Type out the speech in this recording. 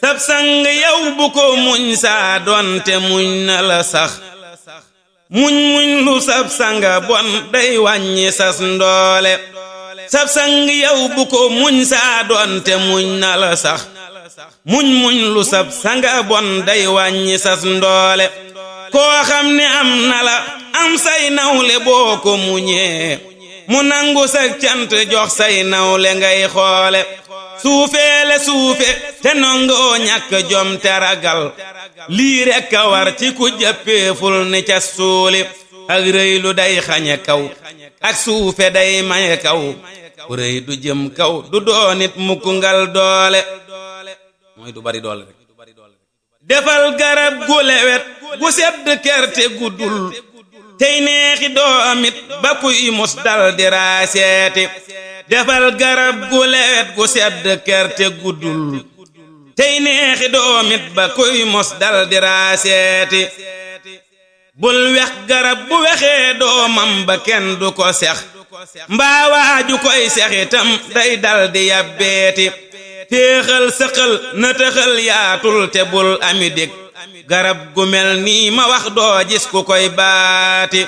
sab sang yow bu ko muñ saa doonte muñ na la sax muñ lu sab sanga bon day wàññi sas ndoole sab sang yow bu ko muñ saa doonte muñ na la sax muñ lu sab sanga bon day wàññi sas ndoole koo xam ne am na la am say nawle boo ko muñee mu nangu sa cant jox say nawle ngay xoole suufeele suufe te nongoo ñàkk jom te ragal lii rekk a war ci ku jàppeeful ne ca suuli ak rëy lu day xañe kaw ak suufe day maye kaw ku rëy du jëm kaw du doonit mukk ngal doole mooy du bari doole rek defal garab gu lewet gu sedd kerte guddul tey neexi doomit ba kuy mus dal di raaseeti defal garab gu lewet gu sedd kerte guddul tey neexi doomit ba kuy mus dal di raaseeti bul wex garab bu wexee doomam ba kenn du ko sex mbaa waaju koy sexitam day dal di yabbeeti téexal sëqal na tëxal yaatul te bul ami dég garab gu mel nii ma wax doo gis ku koy baati